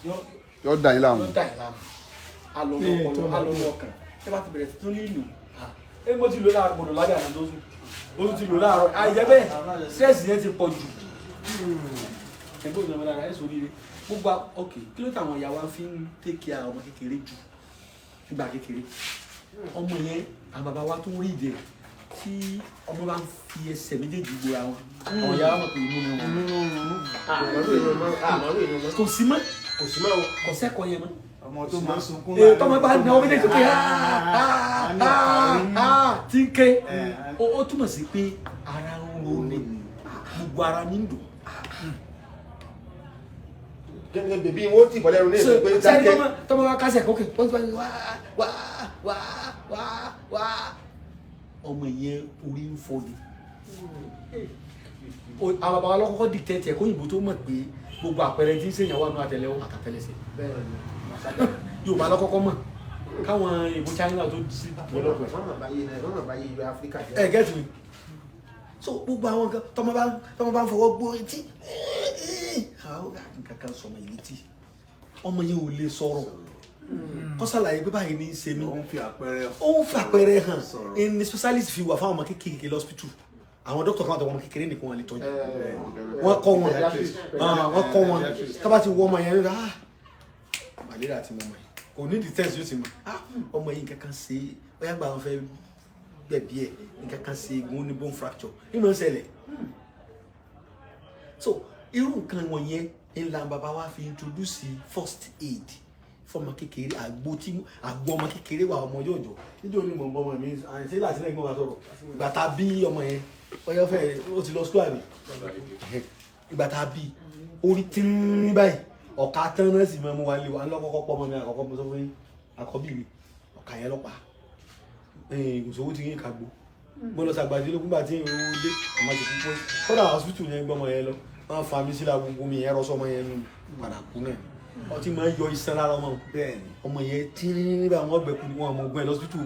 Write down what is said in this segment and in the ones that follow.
Yóò dà yín láàmú. Yóò dà yín láàmú. Alọ́nà ọpọlọ, alọ́nà ọkàn. Ẹ bá ti bẹ̀rẹ̀ sí tún ní ìlú, ẹ mo ti lò láàárọ̀, mo lò lábẹ́ àná tó sùn, mo tún ti lò láàárọ̀. Àìjẹ́ bẹ́ẹ̀, stress yẹn ti pọ̀ jù. Ẹgbẹ́ òṣèlú lára ẹ̀ sórí rẹ̀ gbogbo ok. Kí ló táwọn ìyá wa fi ń take care ọmọ kékeré jù nígbà kékeré? Ọmọ yẹn, àwọn bàbá wa tó ń rí ìdè tí ọmọ bá ń fi ẹsẹ̀ méjèèjì gbóra wọn, àwọn ìyá wa mọ̀ pé inú ni wọn. Àmọ́rú èèyàn mọ́, àmọ́rú èèyàn mọ́. Kò sí mọ́. Kò sí mọ́ o. Kò sẹ́kọ̀ọ́ yẹn mọ́. Ọmọ tó máa ń sunkún. Ee, tọmọ bá ní ọmọ méjèèjì sókè tí ń ké, ó túmọ̀ sí pé ara ń ro ni, gbogbo ara ní ń dùn. Gẹ́gẹ́ bèbí wọn ó tì bọ́ lẹ́nu ní èdè pé sẹ́ni dákẹ́. Tọmọ bá kásẹ̀ kókè, wọ́n ti bá ní wá wá wá wá wá, ọmọ yẹn orí ń fọ́ ni. Àwọn bàbá wa lọ́kọ́kọ́ dictate ẹ̀ kóyìnbó tó mọ̀ pé gbogbo àpẹẹrẹ tí ń ṣèyàn wà nù àtẹlẹwọ́ àtàtẹlẹsẹ̀. Yorùbá lọ́kọ́kọ́ mọ̀ káwọn èèbó China tó sí develop ẹ̀. Wọ́n mọ̀ báyé náà, wọ́n mọ̀ báyé ìlú Áfíríkà jẹ́. Ẹ get me? So gbogbo àwọn nǹkan tọmọ bá ń fọwọ́ gbó etí, àwọn nǹkan kan sọmọ yìí létí, ọmọ yẹn ò lè sọ̀rọ̀ kó ṣàlàyé pé báyìí ní í ṣe mí. Ó ń fi àpẹẹrẹ Ó ń fàpẹẹrẹ hàn. Sọ̀rọ̀. Ní specialist fi wà fáwọn ọmọ kékeré lọ́sípítù. Àwọn dókítà kan àtàwọn ọmọ kékeré nìkan wọn lè tọ́jú. Wọ́n kọ́ wọn. Ah, wọ́n kọ́ wọn. Tó bá ti wọ ọmọ yẹn, ah, malaria ti mọ ọmọ yìí, kò ní the test, yóò ti mọ, ah, ọmọ yìí nǹkan kan ṣe é, bóyá gba àwọn fẹ́ gbẹ̀bí ẹ̀, nǹkan kan ṣe egun ní bone fracture nínú ìṣẹ̀lẹ̀. So irú nǹkan wọ̀nyẹn ńlá bàbá wa fi introduce first aid fọmọ kékeré. Àgbo tí àgbo ọmọ kékeré wà, ọmọ yóò jọ níjó ní mò ń bọ́ ọmọ mi àìsí láti lẹ́gbọ́n wa sọ̀rọ̀. Ìgbà tá a bí ọmọ yẹn, ọyọ fẹ́ ó ti lọ school àbí? Ìgbà tá a bí, orí tínrín báyìí, ọ̀ka tán náà sì máa mú wa lé wa ńlọ́kọ́kọ́ pọ̀ ọmọ mi àkọ́kọ́. Mo sọ fún yín, àkọ́bí mi, ọ̀ka yẹn lọ́pàá ìṣòwò ti yín kàgbó. Mo lọ sàgbàdì lókun gbà tí ìrìn owó dé, ọmọ ti kú pé kódà hospital yẹn gbọ́mọ yẹn lọ, wọ́n fa mi sílá, gbogbo mi yẹn rọ́ṣọ́, ọmọ yẹn nù, padà kú náà. Ọtí máa ń yọ iṣan lára ọmọ. Ọmọ yẹn tírín nígbà wọn gbẹkú ni wọn ọmọ ogun ẹ lọ́sítù.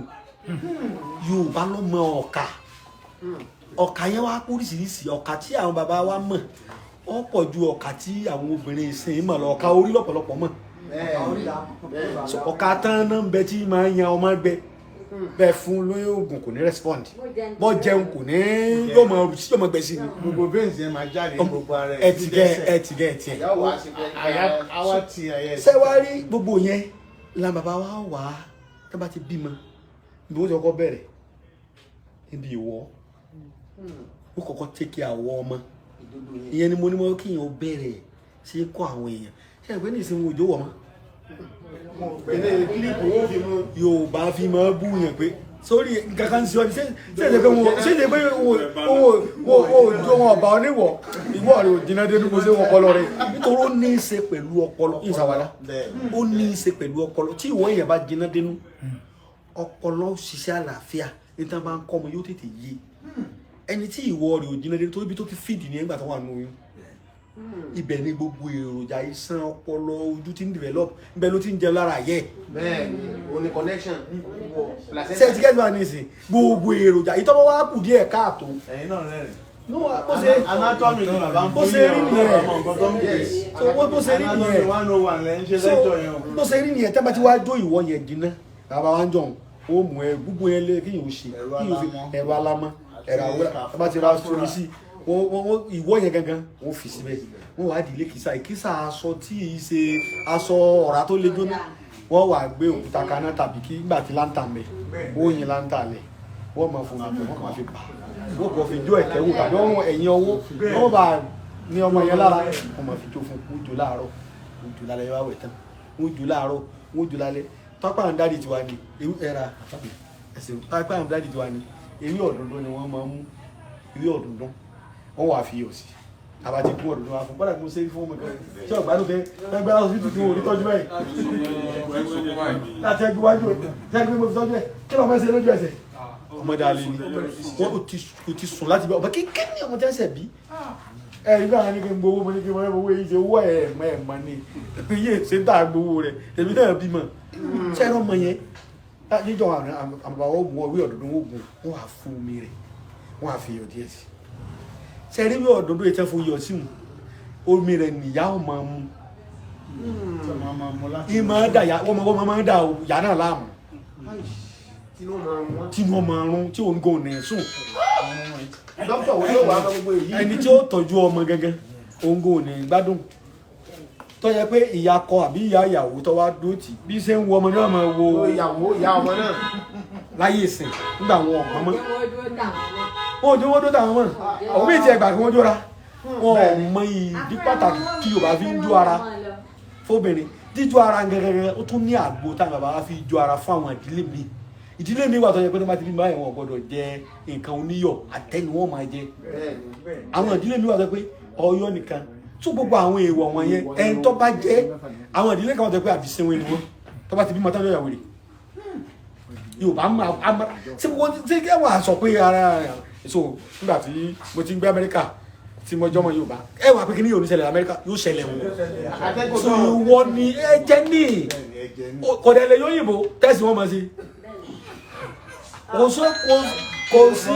Yorùbá ló mọ ọ̀kà. Ọ̀kà yẹn wá póríṣiríṣi. Ọ̀kà tí àwọn bàbá wa mọ̀ ó pọ̀ ju ọ̀kà tí àwọn obìnrin ìsìn mọ̀ lọ. Ọ̀kà orí lọ́pọ̀lọpọ̀ mọ̀. So, ọ̀kà tán náà ń bẹ tí máa ń yan ọmọ gbẹ bẹ́ẹ̀ fún lóyún oògùn, kò ní respond, bọ́ jẹun kò ní, yóò mọ yóò mọ gbẹ sí ni. Gbogbo veins yẹn máa jáde ní gbogbo ara. Ẹ ti gẹ, ẹ ti gẹ, ẹ tiẹ. Ìyá wa ṣe fẹ́. Àyà àwa ti àyà. Ṣé wàá rí gbogbo yẹn la bàbá wa wà á tó bá ti bímọ, ibi wọ́n ti kọ́kọ́ bẹ̀rẹ̀ níbi ìwọ, ó kọ́kọ́ take care àwọ̀ ọmọ ìyẹn ni mo ní mo kí yẹn ó bẹ̀rẹ̀ sí kọ́ àwọn èèyàn. Ṣé ẹgbẹ́ ní ìsinmi òjò wọ̀ mọ́? Ilé kílípù wọn fi mú. Yorùbá fi máa bú yẹn pé sórí nǹkan kan sí ọ ní ṣé ṣe pé wọn ṣé ṣe pé wọn wọn ò jó wọn ọba oníwọ ìwọ rẹ ò jiná dénú kó ṣe wọn ọpọlọ rẹ, nítorí ó ní í ṣe pẹ̀lú ọpọlọ ìṣàwádà, ó ní í ṣe pẹ̀lú ọpọlọ. Tí ìwọ yẹn bá jiná dénú, ọpọlọ ṣiṣẹ́ àlàáfíà, níta bá ń kọ́ ọmọ yóò tètè yé. Ẹni tí ìwọ rẹ ò jiná dénú, tó ibi tó ti fìdí ní ẹgbà tó wà nù oyún, ibẹ̀ ni gbogbo èròjà iṣan ọpọlọ ojú ti ń develop, ibẹ̀ ló ti ń jẹ lára yẹ. Bẹ́ẹ̀ni, o ní connection. Ṣé ti kẹ́sì bá ní ìsìn gbogbo èròjà ìtọ́wọ́ wa kù díẹ̀ káàtó. Ẹ̀yin náà rẹ́rìn. No, bó ṣe Anatomy ni bàbá ń bó ṣe rí nìyẹn. Ọmọ nǹkan tó ń pè. So bó ṣe rí Anatomy nìyẹn. 101 lẹ́ ń ṣe So lẹ́jọ́ yẹn o. bó ṣe rí nìyẹn, tẹ́ bá ti wá jó ìwọ yẹn jiná, bàbá wa ń jọ̀ ó mú ẹ gbogbo yẹn lé kíyìn ó ṣe Ẹ̀rọ kíyìn ó fi alámọ̀. Ẹ̀rọ alámọ̀, ẹ̀rọ àwòrán, tẹ́ bá ti ra sórí sí wọ́n ìwọ yẹn gangan wọ́n fi síbẹ̀, wọ́n wá di ilé kìsà, ìkísà aṣọ tí ì ṣe aṣọ ọ̀rá tó lé jóná, wọ́n wà gbé òkúta kaná tàbí kí nígbà tí láǹtà mẹ́, wọ́n yin láǹtà lẹ̀, wọ́n máa fún mi, wọ́n máa fi bà, wọ́n kò fi jó ẹ̀kẹ́ wò tàbí ọrùn ẹ̀yìn ọwọ́ wọ́n bá ní ọmọ yẹn lára, wọ́n máa fi jó fún un. Jó láàárọ̀, wọ́n jó lálẹ́, wá wẹ̀ tán, wọ́n jó láàárọ̀, wọ́n jó lálẹ́. Tọ́pẹ́ àwọn daddy tiwa ni ewu ẹ̀ra ẹ̀sìn. Tọ́pẹ́ àwọn daddy tiwa ni ewé ọ̀dùndún ni wọ́n máa ń mú. Ewé ọ̀dùndún wọ́n wà fi yọ̀ sí àbàtì kún ọ̀dùndún wa fún bọ́dà kí mo ṣe fún ọmọ kan tí ọ̀gbádùn tẹ ẹgbẹ́ hospital tí wọn ò ní tọ́jú báyìí láti ẹgbẹ́ wájú tẹ́gbẹ́ mo fi tọ́jú ẹ̀. Kí ló fẹ́ ṣe lójú ẹsẹ̀? Ọmọdé alẹ́ ni wọ́n ó ti sùn láti bí ọba kékeré ní ọmọ tí wọ́n ṣẹ̀ bí ẹ rí báyìí ní kí n gbowó, mo ní kí n mọ owó yìí ṣe owó ẹ̀ mọ ẹ̀ mọ ni iye ṣe ń tà gbowó rẹ̀. Èmi náà bímọ ṣẹ́rọ ọmọ yẹn níjọ àwọn àbàwọ̀ oògùn ọwé ọ̀dọ̀dún oògùn, wọ́n wà fún omi rẹ̀, wọ́n wà fi iyọ̀ díẹ̀ sí. Ṣẹ́rí bí ọ̀dọ̀dún yìí tẹ́ fún iyọ̀ sí wọn, omi rẹ̀ nìyá ọmọ mu. máa máa mú láti. Ìmọ̀ dà ya wọ́n mọ̀ máa ń dà ìyá náà láàmú. Tí ló máa ń wọ́n. Tí wọ́n máa rún tí òun gò ní sùn. Dókítà wo ló wà á gbogbo èyí? Ẹni tí ó tọ́jú ọmọ gangan, òun gò ní gbádùn, tó yẹ pé ìyá kọ àbí ìyá ìyàwó tó wá dúró tì bí ṣe ń wo ọmọ náà máa wo ìyàwó ìyá ọmọ náà. Láyé ìsìn nígbà wọn ọ̀gbọ́n mọ́. Jẹ́ wọ́n dúró dà wọ́n. Wọn ò jẹ́ wọ́n dó tàwọn mọ́, àwọn méjì ẹgbàá kí wọ́n jóra, wọn ò mọ ìdí pàtàkì tí Yorùbá fi ń jó ara fóbìnrin. Jíjó ara gẹ́gẹ́gẹ́, ó tún ní àgbo táwọn bàbá wa fi jó ara fún àwọn ìdílé mi. Ìdílé mi wà tó yẹ pé tó bá ti bí báyìí, wọn ò gbọdọ̀ jẹ nǹkan oníyọ̀, àtẹnu wọn máa jẹ. Bẹ́ẹ̀ni. Àwọn ìdílé mi wà tó yẹ pé ọyọ́ nìkan tó gbogbo àwọn èèwọ̀ wọn yẹn, ẹni tó bá jẹ́, àwọn ìdílé kan wà tó yẹ pé àbísẹ́wé ni wọ́n, tó bá ti bímọ táwọn yóò wèrè. Yorùbá máa ama ṣé gbogbo ṣé kí wọ́n á sọ pé ara so nígbà tí mo ti ń gbé Amẹ́ríkà tí mo jọmọ Yorùbá, ẹ wà pé kí ni yóò ní ṣẹlẹ̀ Amẹ́ríkà, yóò ṣẹlẹ̀ wọn. Atẹ́gùn So náà. ìwọ ni ẹ jẹ́ ní kọ̀dẹ̀lẹ̀ yóò yìnbó tẹ́sí wọn máa ṣe kò sí kò sí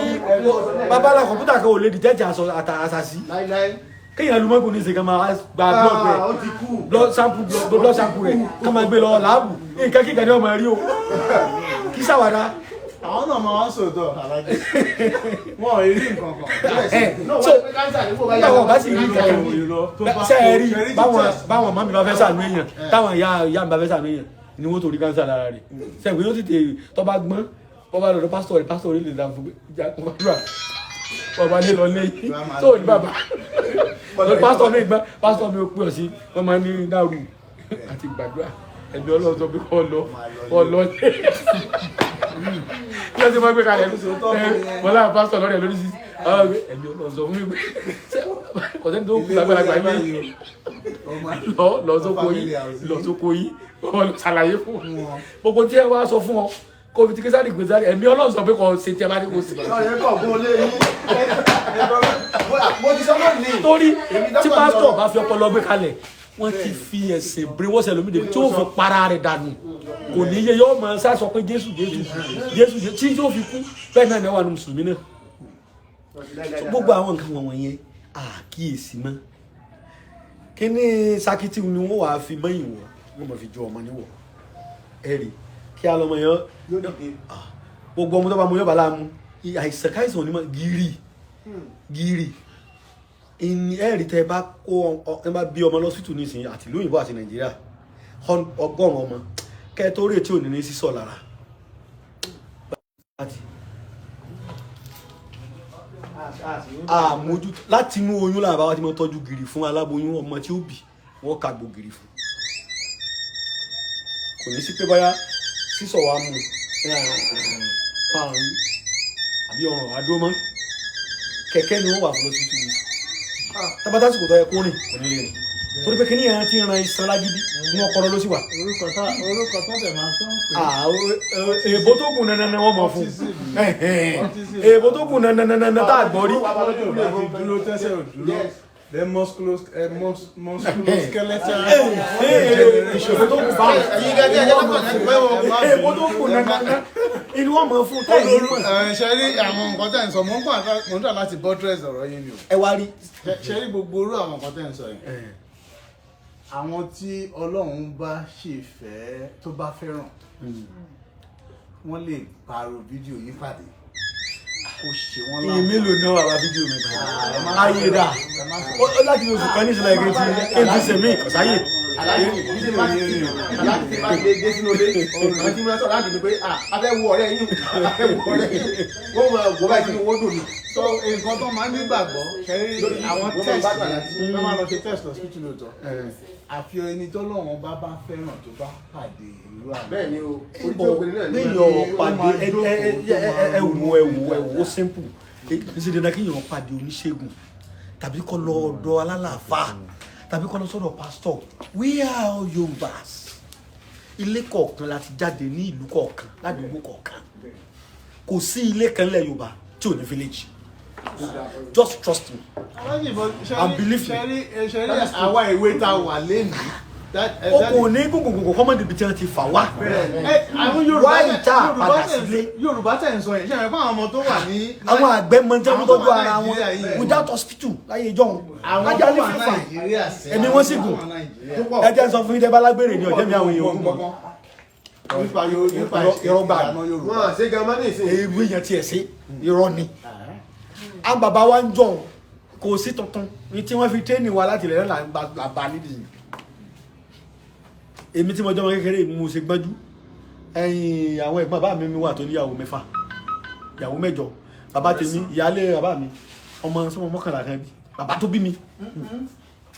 babalá kọ̀mpútà kan ò lè dìtẹ́tì àṣàṣì. Láíláí. Kéèyàn lu mọ́gùn ní ìsìnkan máa gba blood rẹ̀. Ó ti kú. Blood sample, blood sample rẹ̀ ká máa gbé lọ lab, nǹkan kíkan ní ọmọ rí o, kí sàwádà. Àwọn náà máa wá sòótọ́ alájẹ, wọn ò rí nǹkan kan. Náà So wọ́n ti pé káńsà ní kó bá báwọn bá sì rí nǹkan kan Tó bá- ṣe é rí ṣe rí báwọn test. Báwọn màmí bá fẹ́ sànú èèyàn, táwọn ìyá ìyá mi bá fẹ́ sànú èèyàn ni wọ́n tó rí káńsà lára rẹ̀, sẹ́yìn yóò tètè tó bá gbọ́n, bọ́ bá lọ́dọ̀ pásítọ̀ rẹ̀, pásítọ̀ rẹ̀ lè dà fún ìjà kó bá dúrà bàbá lé lọ lẹ́yìn tó ní bàbá lọ pásítọ̀ mi gbọ́n, pásítọ̀ mi ò pè ọ́ sí, wọ́n máa ní dàrú àti gbàdúrà, ẹ̀mí Ọlọ́run sọ pé kọ́ lọ kọ́ lọ lé kí wọ́n ti máa gbé kalẹ̀ ẹ̀ wọ́n láwọn pásítọ̀ lọ́rẹ̀ lórí sí ẹ̀mí Ọlọ́run sọ fún mi pé kọ̀sẹ́ni tó kú lágbàlagbà yìí lọ lọ sóko yìí, lọ sóko yìí, wọ́n lọ ṣàlàyé fún wọn gbogbo tí ẹ wá sọ fún ọ kó fi ti késàrì gbèsàrì, ẹ̀mí Ọlọ́run sọ pé kò ṣe tí ẹ bá ní kò sí. Ọ̀rẹ́ kọ̀ gún olé yín. Mo ti sọ lónìí. Torí Èmi tí dọ́kítà pásítọ̀ sọ̀rọ̀. bá fi ọpọlọ gbé kalẹ̀, wọ́n ti fi ẹ̀sìn brainwash ẹlòmíì débi tí ó fi para rẹ̀ dànù, kò ní yé, yóò máa sá sọ pé Jésù, Jésù, Jésù, Jésù tí yóò fi kú. Bẹ́ẹ̀ náà ni wà ní mùsùlùmí náà. So, gbogbo àwọn nǹkan wọ̀nyẹn àkíyèsí mọ́ kíní sakiti ni wọ́n wàá fi mọ́yìn wọ̀, wọ́n mọ̀ fi ju ọmọ níwọ̀ ẹ rí kí á lọ́mọ yẹn. Yóò dìde. Ah, gbogbo ọmọ tó bá mu yóò bá láàmú àìsàn káìsàn onímọ̀ gírì gírì ìní. Ẹ̀rí tẹ́ bá kó ẹ bá bí ọmọ lọ́sítù nísìnyí àti ìlú òyìnbó àti Nàìjíríà, 100 ọmọ kẹ́ ẹ tó rí etí òní ní sísọ lára láti àmójútó láti inú oyún làbá wa ti mọ tọ́jú gìrì fún aláboyún, ọmọ tí ó bì wọ́n kàgbò gìrì fún, kò ní sí pé bóyá sísọ wa mú un àbí ọrùn àdó mọ́, kẹ̀kẹ́ ni wọ́n wà fún lọ́sítù yìí. Tabatásìkò tó yẹ kó rìn, kò ní lè rìn torí pé kíní yẹn ti ran iṣan lágídí ní ọpọlọ ló sì wà. Orúkọ tó tẹ̀ máa tó ń pè é. Ah, èèbó tó kù nanana wọ́n mọ̀ fún Autism. èèbó tó kù nanana tá a gbọ́ rí. Lọ́jọ́ bá ti dúró, tẹ́sẹ̀ ò dúró, then musculoskeletal Èèbó tó kù báwọn Ẹ̀yin gẹ́gẹ́ ẹ̀jẹ̀ lọ́kàn ní pẹ́ o. èèbó tó kù nanana inú wọn mọ̀ fún tẹ́lẹ̀ ní mọ̀. Ṣe rí àwọn nǹkan tẹ̀ ń sọ, mò ń tà láti buttress ọ̀rọ̀ yín ni o. Ẹ wá rí. Ṣe rí gbogbo orú àwọn nǹkan tẹ̀ ń sọ yẹn, àwọn tí Ọlọ́run bá ṣe fẹ́, tó bá fẹ́ràn, wọ́n lè pààrọ̀ fídíò yìí pàdé kó ṣe wọ́n Iye mélòó náà wà wá fídíò mi báyìí ayé dà ó láti oṣù kan ní ìṣẹ̀lẹ̀ ìgbẹ́ tí kí n ti sèmí kọ̀sáyè. Aláàjì tí bá ti aláàjì tí bá ti dé sínú ilé, àwọn tí mo sọ̀rọ̀ láti ní pé a fẹ́ wo ọ̀rẹ́ yín, a fẹ́ wo ọ̀rẹ́ yín, wọ́n mọ̀ wọ́n báyìí sínú owó dùn ní. So nǹkan tó máa ń nígbàgbọ́, ṣe rí Lórí àwọn wọ́n máa test ń gbàgbọ́ láti- wọ́n máa lọ ṣe test hospital lóòótọ́, àfi ẹni tó lọ́wọ́n bá fẹ́ràn tó bá pàdé irú àwọn. Bẹ́ẹ̀ ni o, orí tí ògbéni náà ní. Kéèyàn pàdé ẹ ẹ ẹ wò ẹ wò ẹ wò, ó simple, ẹ ṣe dandan kéèyàn pàdé oníṣègùn tàbí kó lọ ọ̀dọ̀ alálàáfà tàbí kó lọ sọ́dọ̀ pastor. We are all Yorùbás, ilé kọ̀ọ̀kan láti jáde ní ìlú kọ̀ọ̀kan, ládùúgbò kọ̀ọ̀kan. Kò sí ilé kan lẹ̀ Yorùbá tí ò ní village. Just trust me Alájì bọ and believe me. ṣe rí àwa ìwé tá a wà lénìí. O kò ní gùngùngùn kọ́mọ́dé ibi tí wọ́n ti fà wá. Àwọn Yorùbá Wá ìta padà sílé. Yorùbá tẹ̀ ń sọ yẹn, ṣe é fún àwọn ọmọ tó wà ní. Àwọn àgbẹ̀ mọ tí wọ́n Àwọn tó tọ́jú wà ara wọn Nàìjíríà yìí. without hospital láyé ìjọ́un. Àwọn Ajá tó ní wà fífà. Nàìjíríà sẹ́. Ẹ̀mí wọ́n sì gùn. Ẹ jẹ́ n sọ fún yín, tẹ́ bá lágbèrè ní ọ̀jẹ̀ mi àwọn èèyàn ogun mọ́. Nípa nípa Irọ́ gbà. ìlànà Yorùbá. Wọn ṣe gan mọ́ ní ìsìn. Ewu èèyàn tiẹ̀ sí irọ́ ni. Àwọn bàbá wa ń jọ̀hún, kò sí tuntun ní tí wọ́n fi tréní wa láti ilẹ̀ náà là bá nídìí yìí. Èmi tí mo jọmọ kékeré, mo ṣe gbọ́njú. Ẹ̀yìn àwọn ẹ̀gbọ́n bàbá mi wà tó níyàwó mẹ́fà, ìyàwó mẹ́jọ. Bàbá tèmi, ìyáálé bàbá mi, ọmọ sọmọ 11 kan bí bàbá tó bí mi,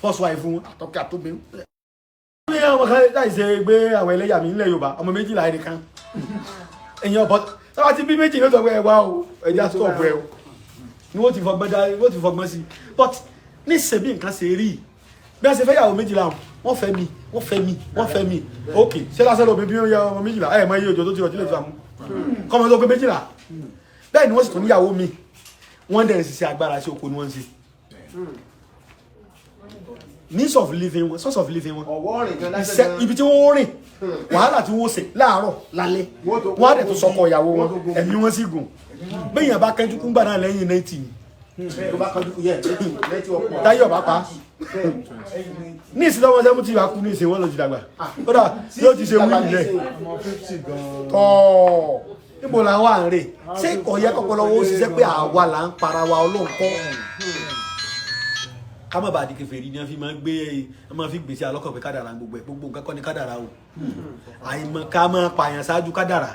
first wife fún àtọ́kẹ́ àtọ́bí ní ọmọ kan láì ṣe gbé àwọn ẹlẹ́yà mi nílẹ̀ Yorùbá, ọmọ 12 ẹnìkan èèyàn bọ́ sábà ti bí méjì ló sọ pé ẹ wá o, ẹja stop ẹ o, ni wọ́n ti fọgbọ́n dá, wọ́n ti fọgbọ́n sí i. But ní ṣebí nǹkan ṣe rí bí wọ́n ṣe fẹ́ yàwó 12, wọ́n fẹ́ mi, wọ́n fẹ́ mi, wọ́n fẹ́ mi. Ok, ṣé lásán lómi bí wọ́n yà ọmọ 12 ẹ̀ mọ iye òjò tó ti rọ̀ tí lè fi àmú kọ́mọ tó pé 12. Bẹ́ẹ̀ ni wọ́n sì tún níyàwó mi, wọ́n dẹ̀ ń ṣiṣẹ́ agbára sí oko ni wọ́n ń ṣe means of living wọn, source of living wọn. Ọwọ́ rìn gan lásán Iṣẹ́ gan. ibi tí wọ́n rìn, wàhálà tí wọ́n ṣe láàárọ̀ lálẹ́, wọ́n á dẹ̀ tó sọkọ ìyàwó wọn, ẹ̀mí wọn sì gùn. Bẹ́ẹ̀ yẹn bá kẹ́jú kúngbà náà lẹ́yìn 90 ni. Tó bá kọjú yẹ lẹ́tí ọkọ̀. Táyọ̀ bá pa ní ìsìn lọ́wọ́ 70 bá kú ní ìsìn wọn lọ ti dàgbà, kódà yóò ti ṣe wíìlì rẹ̀. Ọmọ 50 gan-an. Tọ́ níbo la wà ń rè? Ṣé kò yẹ kọ́pọ̀lọ́ wo ṣiṣẹ́ pé àwa là ń para wa? Ọlọ́run kọ́ ká má bàa di kèfèrí ni wọ́n fi máa ń gbé, wọ́n máa fi gbèsè alọ́kàn pé kádàrà gbogbo ẹ̀, gbogbo nǹkan kọ́ ni kádàrà o. Àìmọ̀ ká máa pààyàn ṣáájú kádàrà,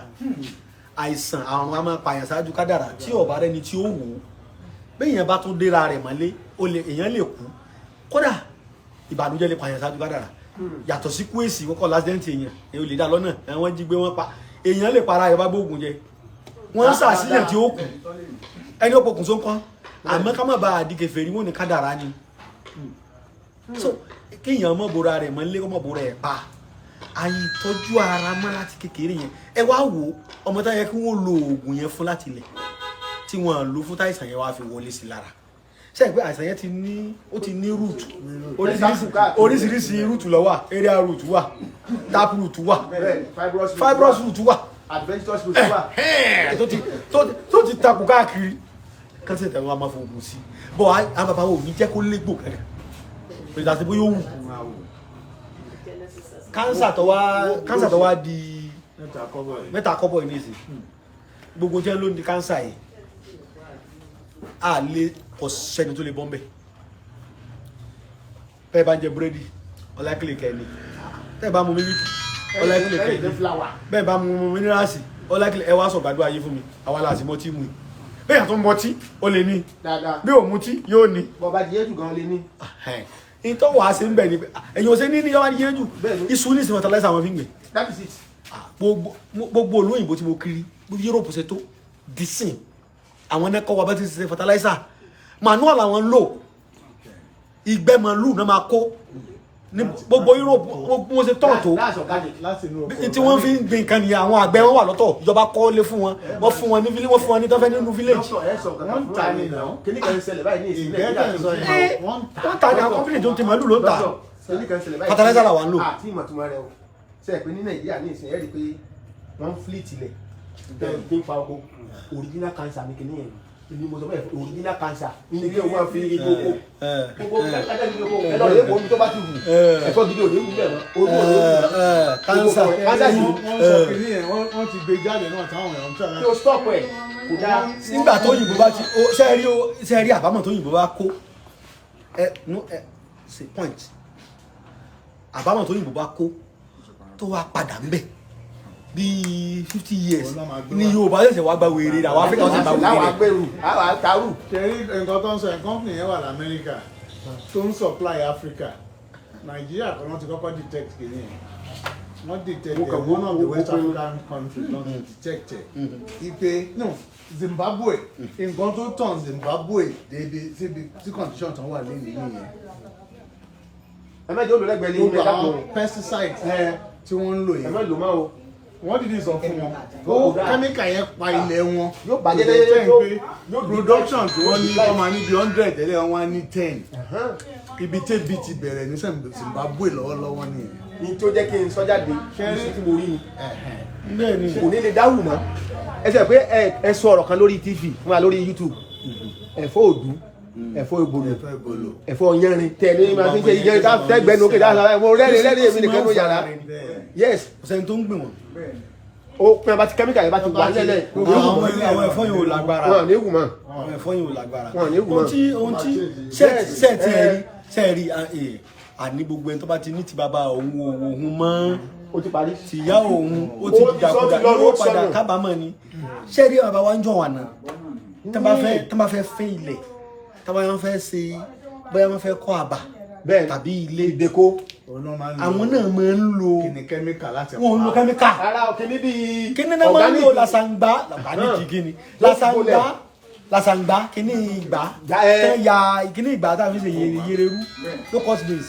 àìsàn àrùn á máa pààyàn ṣáájú kádàrà tí ọ̀bá rẹni tí ó wò ó. Béèyàn bá tún déra rẹ̀ mọ́lé, ó lè èèyàn lè kú. Kódà ìbànújẹ́ lè pààyàn ṣáájú kádàrà, yàtọ̀ sí kú èsì kọ́kọ́ lásìdẹ́ǹtì. Èèyàn èèyàn lè dá lọ́nà, wọ́n jí gbé, wọ́n pa èèyàn, lè para ẹ̀ bá gbóògùn jẹ, wọ́n ń sàṣìyàn tí ó kù, ẹni ó pokùnso ńkọ́. Àmọ́ ká má bàa di kèfèrí, wọn ní kádàrà ni. So kéèyàn mọ̀ bora rẹ̀ mọ́ nílé, kó mọ̀ bora ẹ̀ pa àyìntọ́jú ara mọ́ láti kékeré yẹn. Ẹ wá wò ó, ọmọ tá yẹ kí wọ́n lo oògùn yẹn fún láti ilẹ̀ tí wọ́n lò fún, táìsàn yẹn wá fi wọlé sí lára. Ṣe é pé àìsàn yẹn ti ní, ó ti ní root oríṣiríṣi, oríṣiríṣi root ló wà. Area root wà, tap root wà, Bẹ́ẹ̀, fibrous root fibrous wà. root wà, Adventitious root wà. tó ti takò káàkiri kan sí ìtẹ̀wọ́n a máa fògùn sí bọ́. Àwọn bàbá wo ní jẹ́ kó légbò kankan pèsè àti bóyá ó wù cancer tó wá di Mẹ́ta kọ́bọ̀ yìí. mẹ́ta kọ́bọ̀ yìí nísìn. Gbogbo jẹ́ ló ní cancer yìí, a lè kò sẹ́ni tó lè bọ́ mbẹ́. Tẹ́ ẹ bá ń jẹ búrẹ́dì, ọlákìlẹ̀ kẹ́ni. Tẹ́ ẹ bá mu mílíkì, ọlákìlẹ̀ kẹ́ni. Bẹ́ẹ̀ bá mu minerals, ọlákìlẹ̀. Ẹ wá sọ gbàdúrà yìí fún mi. Àwa la sì mọtí mu yìí. Bẹ́ẹ̀ yàtọ̀ mọtí ó lè ní Dáadáa. bí ò mutí yóò ní. Bọ́ba jẹ́ jù gan lé ní. Ìtọ́ wàá ṣe ń bẹ̀ ni ẹ̀yin ò ṣe ní yọ́wá ní yéjú. Bẹ́ẹ̀ni. Iṣu ní ìsìn fertilizer àwọn fi ń gbìn. That is it. Gbogbo olóyìnbó tí mo kiri, gbogbo Europe ṣe tó disin, àwọn ẹnẹkọ wa bá ti ṣe fertilizer manual àwọn ń lò. Ìgbẹ́ màlúù náà máa kó ní gbogbo Europe mo ṣe tọ̀ tó. That's organic. Láti inú oko. Tí wọ́n fi ń gbin nǹkan nìyẹn. Àwọn àgbẹ̀ wọn wà lọ́tọ̀, ìjọba kọ́ lé fún wọn, wọ́n fún wọn ní village, wọ́n fún wọn ní tọ́fẹ́ nínú village. Dókítà, ẹ sọ nǹkan Wọ́n ń fún ta àwọn ni èèyàn. náà. Kíní kan ń ṣẹlẹ̀ báyìí ní ìsìn Ìgbẹ́ tẹ̀ ń sọ Nàìjíríà. yẹn, wọ́n ń ta. Wọ́n ta ní àwọn company tó ń ti màlúù ló ń ta. Dókítà, kíní kan ń ṣẹlẹ̀ báyìí. Fertilizer làwa ń lò. Àti ìmọ̀túnmọ̀ rẹ o. Ṣe é pé ní Nàìjíríà ní ìsìn, ẹ rí i pé wọ́n ń fleet ilẹ̀ bẹ́ẹ̀ bí ń pa oko. Original cancer ní kíní yẹn. Èmi mo sọ bẹ́ẹ̀, original cancer ní kí o máa fi igi oko gbogbo kájà ní oko. Ẹ lọ rèé wo omi tó bá ti wù, ẹ̀fọ́ gidi ò ní wù bẹ́ẹ̀ mọ́, omi ò ní wù mọ́. Cancer. Cancer yìí. Wọ́n sọ kìíní yẹn, wọ́n ti gbé jáde náà táwọn èèyàn ń tà Kí o stop ẹ̀, kò dáa. Nígbà tó òyìnbó bá ti ṣe rí àbámọ̀ tó òyìnbó bá kó ẹ no ẹ ṣe point, àbámọ̀ tó òyìnbó bá kó tó wá padà ń bẹ̀ bíi 50 years Òun náà máa gbé ní wá. Yorùbá ṣẹ̀ṣẹ̀ wá gba wèrè rẹ̀, àwọn Áfíríkà ṣẹ̀ṣẹ̀ gba wèrè Láwọn rẹ̀. agbèrú àwọn àtàrù. Ṣẹ̀rí nǹkan tó ń sọ yẹn, company yẹn wà lamẹ́ríkà tó ń supply Africa. Nàìjíríà kan wọ́n ti kọ́kọ́ detect kìíní yẹn. Wọ́n detect Mo kàn ẹ̀, one of the wo- West wo- African countries wọ́n ti detect ẹ̀ ipe no Zimbabwe, nǹkan tó tàn Zimbabwe débi síbi tí condition tán wà lẹ́yìn nìyẹn. Ẹ má jẹ́ olùrẹ́gbẹ̀ẹ́ lé Gbogbo ní ẹ̀dá àwọn kan. pesticides tí wọ́n ń lò Ẹ yẹn, má lò mọ́ o. Wọ́n dìde sọ fún wọn ó kẹ́míkà yẹn pa ilẹ̀ wọn. Yóò bàjẹ́ To the extent yóò- pé yóò production tí wọ́n ní, wọ́n máa ní bí 100 tẹ́lẹ̀, wọ́n á ní 10. Ibi tẹ́bi ti bẹ̀rẹ̀ ní Zimbabwe lọ́wọ́lọ́wọ́ nìyẹn. N tó jẹ́ kí n sọ jáde, iṣu tí mo rí ni. Bẹ́ẹ̀ ni. Kò ní lè dáhùn mọ́. Ẹ sọ pé ẹ sọ ọ̀rọ̀ kan lórí TV fún wa lórí YouTube, ẹ̀fọ́ òdú, ẹ̀fọ́ ìbòlò, Ẹ̀fọ́ ìbòlò. ẹ̀fọ́ yẹrin tẹ̀lé máa fi ń ṣe ìyẹn ká tẹ́gbẹ́nu òkè dáhùn. Mo rẹ́rìn rẹ́rìn èmi nìkan ló yàrá. Yes. Kò sẹ́ni tó ń gbìn wọ́n. Ó pín abá ti kẹ́míkà yẹn bá ti wà nílẹ̀. Àwọn ẹ̀fọ́ yìí ò lágbára. Wọn ò ní wù mọ́. Àwọn ẹ̀fọ́ yìí ò lágbára. Wọn ò ní wù mọ́. Ohun tí ṣẹ́ẹ̀tì ẹ̀ rí, ṣẹ́ẹ̀rí àní gbogbo ẹni tó bá ti ní ti bàbá òun òun mọ́ Ó ti parí. tìyá òun, ó ti Ó ti sọ dìdàkudà, ti lọ, yóò ó ti padà sọnù. kábàámọ̀ ni. Ṣẹ́ẹ̀rí bàbá wa ń jọ wà náà, tán bá fẹ́ fẹ́ ilẹ̀, tán bá wọn fẹ́ ṣe, bóyá wọ́n fẹ́ kọ́ àbà Bẹ́ẹ̀. tàbí ilé Ìdèkó. Òun náà máa ń lo àwọn náà máa ń lo kíni kẹ́míkà láti wọn ò ń lo kẹ́míkà. Ara òkè níbi. Kíni náà máa ń lo? Làṣàǹgbá, làbáníkì, kíni làṣàǹgbá, làṣàǹgbá, kíní ìgbà tẹ́ ya kíní ìgbà tá a fi ṣe yèrèrú, locust beans,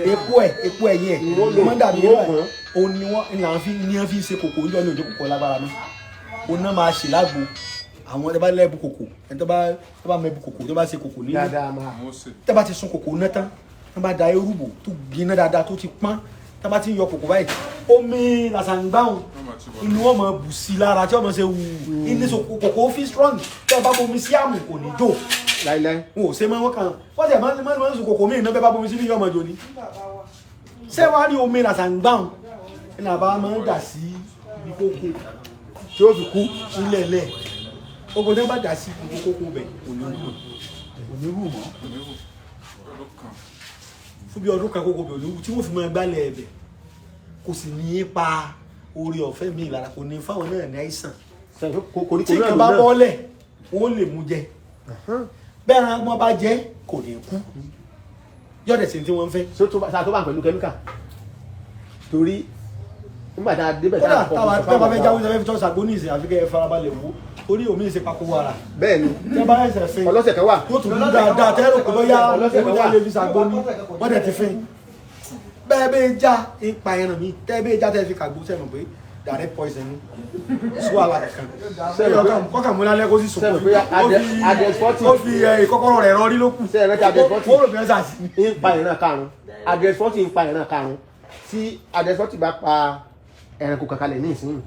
epo ẹ̀, epo ẹ̀yìn ẹ̀ Wọ́n lò, ó máa ń dàbí wọ́n ẹ̀ gùn. Òun ni wọ́n ní àwọn fi ní wọ́n fi ṣe kòkò níjọ́ ní òjò kòkò lágbára náà. Òun náà máa ṣe lágbo àwọn ẹ bá lẹ́bu kòkò, ẹni tó bá mẹ́bu kòkò, tó bá ṣe kòkò nílé, Dáadáa máa. tẹ́ bá ti sun kòkò náà tán, tán bá da eru bò tó gbiná dáadáa, tó ti pọ́n, tán bá ti ń yọ kòkò báyìí, omi làṣàǹgbáhùn inú wọn máa bù sí lára tí wọn máa ṣe wù ní so kòkò fi strong. Tẹ́ bá bomi sí àmù, kò ní jò. Láíláí. Wọn ò ṣe máa wọn kàn wọ́n tẹ̀ máa ń sun kòkò míì náà, bẹ́ẹ̀ bá bomi sí ní yọmọ jò ní. Ṣé wàá rí omi làṣàǹgbáhùn ní àbá máa ń dà sí ibi kókó Tí ó fi kú. ilẹ̀ lẹ̀ ogun tí wọ́n bá dà sí ibi kókó bẹ̀, kò ní wù. Kò ní wù mọ́. Fún bí ọdún kan, kókó bẹ̀ ò ní wù, tí wọ́n fi máa gbálẹ̀ ẹ̀bẹ̀, kò sì ní í pa orí ọ̀fẹ́ mi lára, kò ní fáwọn náà ní àìsàn. Koríko Tí náà nǹkan lò bá náà. bọ́lẹ̀, wọ́n lè mú jẹ bẹ́ẹ̀ ni wọ́n bá jẹ, kò ní kú, yọ̀dẹ̀ sí tí wọ́n ń fẹ́. Ṣé tó bá ń pẹ̀lú kẹ́míkà, torí nígbà tá a débẹ̀ Kódà tá a kọ́ táwa sọ tẹ́ bá fáwọn fẹ́ ọ̀gá jáwé, sẹ́fẹ́ fi tọ́ sàgbó ní ìsìn, àfi kẹ́ ẹ farabalẹ̀ wò, torí omi ìsìn pako wàrà. Bẹ́ẹ̀ ni. Tẹ́ bá ẹsẹ̀ fẹ́, Ọlọ́sẹ̀ kan wà. yóò tún dúdú dáadáa, tẹ́ rò pé bóyá Ọlọ́sẹ̀ kan ewé wà. lè fi sàgbó ní wọ́n dẹ̀ ti fín bẹ́ẹ̀ bẹ́ẹ̀ já ń pa ẹran mi, tẹ́ bẹ́ẹ̀ já, tẹ́ fi kàgbó, sẹ́mi pé direct poison ni, sí wàhálà kankan. Kọ́kàn mú lálẹ́ kó sì sùn. Sẹ́mi pé address 40. Ó fi kọ́kọ́rọ́ rẹ̀ rọrí ló kù. Sẹ́mi pé address 40. Ó rò bí wọ́n sà sí. Ń pa ìran karùn-ún, address 40 ń pa ìran karùn-ún. Tí address 40 bá pa ẹranko kankanlẹ̀ ní ìsinyìí,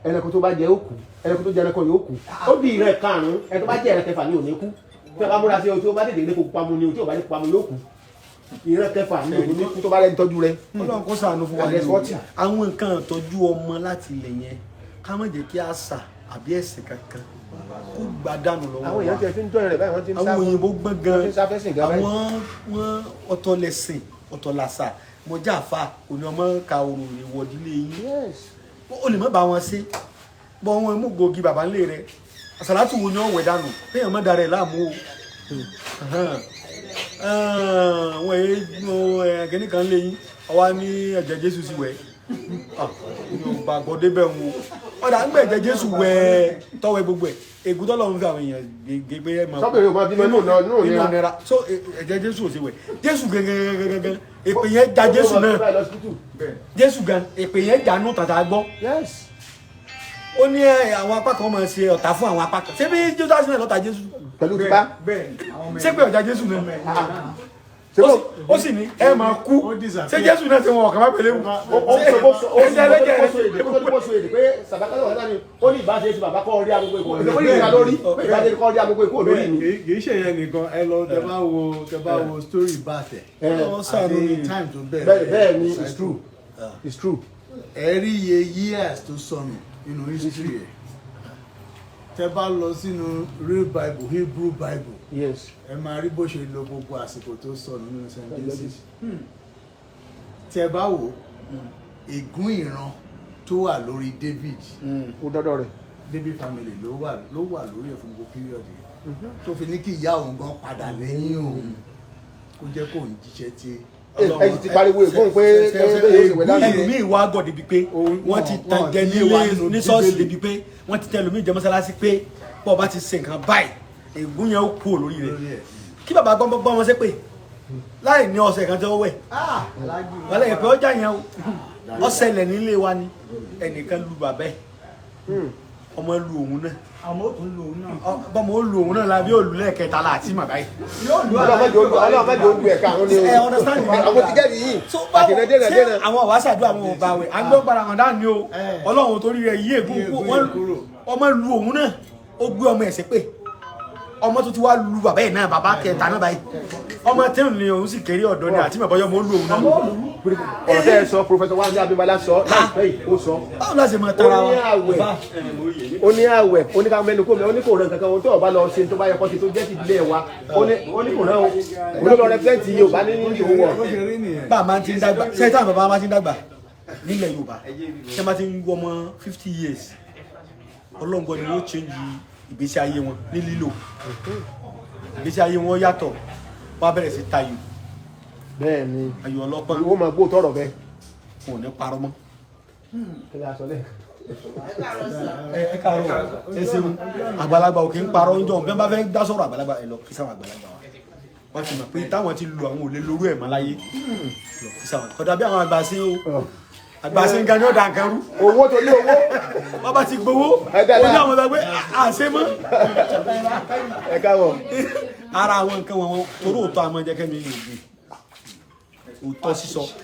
ẹranko tó bá jẹ ó kú, ẹranko tó jẹ ẹranko yóò kú. Ó di ìran karùn-ún, ẹni tó bá jẹ ẹran kẹfà ní ò ní kú. Tí a bá múra sí o, tí o bá tètè ní kó pamọ́ ni o, tí o bá ní kó pamọ́ yóò kú. Ìran kẹfà ní ò ní kú tó bá rẹni tọ́jú rẹ. Ọlọ́run kó ṣàánú fún wa ní Address o. 40. Àwọn nǹkan ìtọ́jú ọmọ láti ilẹ̀ yẹn, ká má jẹ́ kí àṣà àbí ẹ̀sìn kankan kó gbà dànù lọ́wọ́ Àwọn èèyàn wa. ti ẹ̀ fi ń jọyìn rẹ̀ báyìí, wọ́n ti ń sá Àwọn òyìnbó gbọ́n gan. Wọ́n ti ń sá fẹ́sìn gan báyìí. Àwọn wọn ọ̀tọ̀ lẹ̀sìn, ọ̀tọ̀ làṣà. Mo já àfa kò ní ọmọ ka òrùn ìwọ̀dílé yín. Yes. Ó lè má bá wọn ṣe bọ́, wọn mú gbòógì bàbá ńlẹ̀ rẹ, àṣàlátù wo ni wọ́n wẹ̀ dànù, téèyàn má darẹ̀ láàmú o. Wọ́n èé kíní kan lé yín, ọwá ní ẹ̀jẹ̀ Jésù sì wẹ̀. Mi ò gbàgbọ́ débẹ̀ ń wo ọ̀dà ń gbẹ̀ ẹ̀jẹ̀ Jésù wẹ̀ tọ́wẹ́ gbogbo ẹ̀, ègún tọ́lọ́ ń fi àwọn èèyàn gbé ẹ̀ máa Sọ́bìnrin ò máa bímọ nínú nínú nínú ìnira. ìnira. So ẹ̀jẹ̀ Jésù ò sí wẹ̀ Jésù gẹ́gẹ́gẹ́gẹ́gẹ́, èpè yẹn ja Jésù náà. Jésù gan, èpè yẹn jà nù tàtà gbọ́. Yes. Ó ní ẹ, àwọn apá kan máa ṣe ọ̀tá fún àwọn apá kan. Ṣé bí Jésù náà lọ́ta Jésù? Pẹ̀lú tipa. Bẹ́ẹ̀ àwọn ọmọ Ṣé pé ọ̀já Jésù náà Ṣé ó ó sì ní ẹ máa kú. Ó disappear. Ṣé Jésù náà ti wọn ọ̀kan bá pèlè wù? Ó sọ ó sọ ó Ẹ̀jẹ̀ ẹlẹ́jẹ̀ sọ èdè kó tó ní kó sọ èdè pé sàbákà lọ́wọ́ náà ni ó ní ìbáṣe sí bàbá kọ́ rí agogo ìkó, ó ní ìgbà lórí ìbáṣe kọ́ rí agogo ìkó lórí mi. Kì í ṣe yẹn nìkan. Ẹ lọ tẹ bá wo story bàtẹ Ọlọ́run ṣàánú àti ni. time tó bẹ̀rẹ̀. Bẹ́ẹ̀ ni, it's true, it's true. Ẹ rí iye years tó sọnù nínú history ẹ. Tẹ bá lọ sínú real Bible, Hebrew Bible, Yes. ẹ máa rí bó ṣe lo gbogbo àsìkò tó sọnù nínú St. Joseph. Tẹ bá wò ègún ìran tó wà lórí David, Ó dọ́dọ̀ rẹ̀. David family ló wà lórí ẹ̀ fún gbogbo period yẹn, tó fi ní kí ìyá òun gan padà lẹ́yìn òun, kó jẹ́ kó ń jíṣẹ́ tí. Ẹ sì ti pariwo ègún pé pé yóò ṣe wẹ̀ dánù. Ẹlòmíì wá gọ̀ débi pé wọ́n ti tàn jẹ nílé ní ṣọ́ọ̀ṣì, débi pé wọ́n ti tẹ ẹlòmíì jẹ mọ́sálásí pé bọ́ọ̀ bá ti ṣe nǹkan báyìí, ègún yẹn ó kú lórí rẹ̀. Lórí ẹ̀. Kí bàbá gbọ́n gbọ́n wọn ṣe pé láì ní ọ̀sẹ̀ kan tí wọ́n wẹ̀ wọ́n lè pé ọjà yẹn o, ọ̀sẹ̀lẹ̀ nílé wa ni ẹnìkan lu bàbá ẹ̀. Ọmọ lu òun náà. Àwọn ó tún lò ó náà. Bọ́mọ ó lu òun náà la bí ó lu lẹ́ẹ̀kẹta la àti màbá yìí. Yóò lu Ọlọ́run má jẹ́ ogun ẹ̀ka àrùn ni o. Ẹ understand mi. Àwọn ti jáde yìí. So báwo Àtẹ̀nà dènà ṣé dènà. àwọn àwa ṣàdúrà, àwọn ọba wẹ̀ à ń gbọ́ gbára wọn dání o. Ọlọ́run torí rẹ̀ yí ègún Yí kú ègún wọ́n yẹn kúrò. ọmọ lu òun náà, ó gbé ọmọ ẹ̀ ṣépè. Ọmọ tó ti wá lu bàbá ẹ̀ náà, bàbá kẹta náà báyìí, ọmọ tẹ́hùn ni òun sì kéré ọ̀dọ́ ni àti màbáyọ́ ọmọ ó lu òun náà. Ọ̀rọ̀ tẹ́ ẹ sọ, Professor Wálé Abímbọ́lá sọ láìpẹ́ yìí, ó sọ. Báwo la ṣe máa tara Ó wa? ní àwẹ̀, ó ní àwẹ̀, ó ní ká mẹ́nu kó mẹ́, ó ní kò ràn kankan ohun tó ọba lọ ṣe tó bá yẹ kó ṣe tó jẹ́ ti ilé wa, ó ní kò ràn o. Ó ló lọ represent Yorùbá ní ìhòòhò wọ̀. Bó ṣe rí nìyẹn. Bá a máa ti ń dàgbà, ṣé táwọn bàbá máa ti ń dàgbà nílẹ̀ Yorùbá, ṣé máa ti ń wọ ọmọ 50 years, ọlọ́ngbọ́n ni wọ́n change ìgbésí ayé wọn ní lílò. Ìgbésí ayé wọn yàtọ̀, wọ́n á bẹ̀rẹ̀ sí tayò. Bẹ́ẹ̀ ni. Ayò ọlọ́pọ́n. Ó máa gbó tọrọ bẹ́ẹ̀. Wọn ò ní parọ́ mọ́. Kí ni a sọ lẹ́yìn? Ẹ káàárọ̀, ẹ ṣeun. Àgbàlagbà ò kì í parọ́ ń jọ bí wọ́n bá fẹ́ dá sọ̀rọ̀ àgbàlagbà, ẹ lọ kí sáwọn àgbàlagbà wa. Wọ́n ti mọ̀ pé táwọn ti lu àwọn ò lè lórú ẹ̀ mọ́ láyé. Lọ kí sáwọn kódà bí àwọn àgbà sí o, àgbà sí nǹkan ní ọ̀dà nǹkan rú. Owó tó ní owó. Wọ́n bá ti gbowó, Ẹ dáadáa. ó ní àwọn ọ̀dọ́ pé àṣẹ mọ́. Ẹ káàbọ̀. Ara àwọn nǹkan wọn torí òótọ́ àmọ́ jẹ́ kẹ́mi yóò gbé òótọ́ sísọ.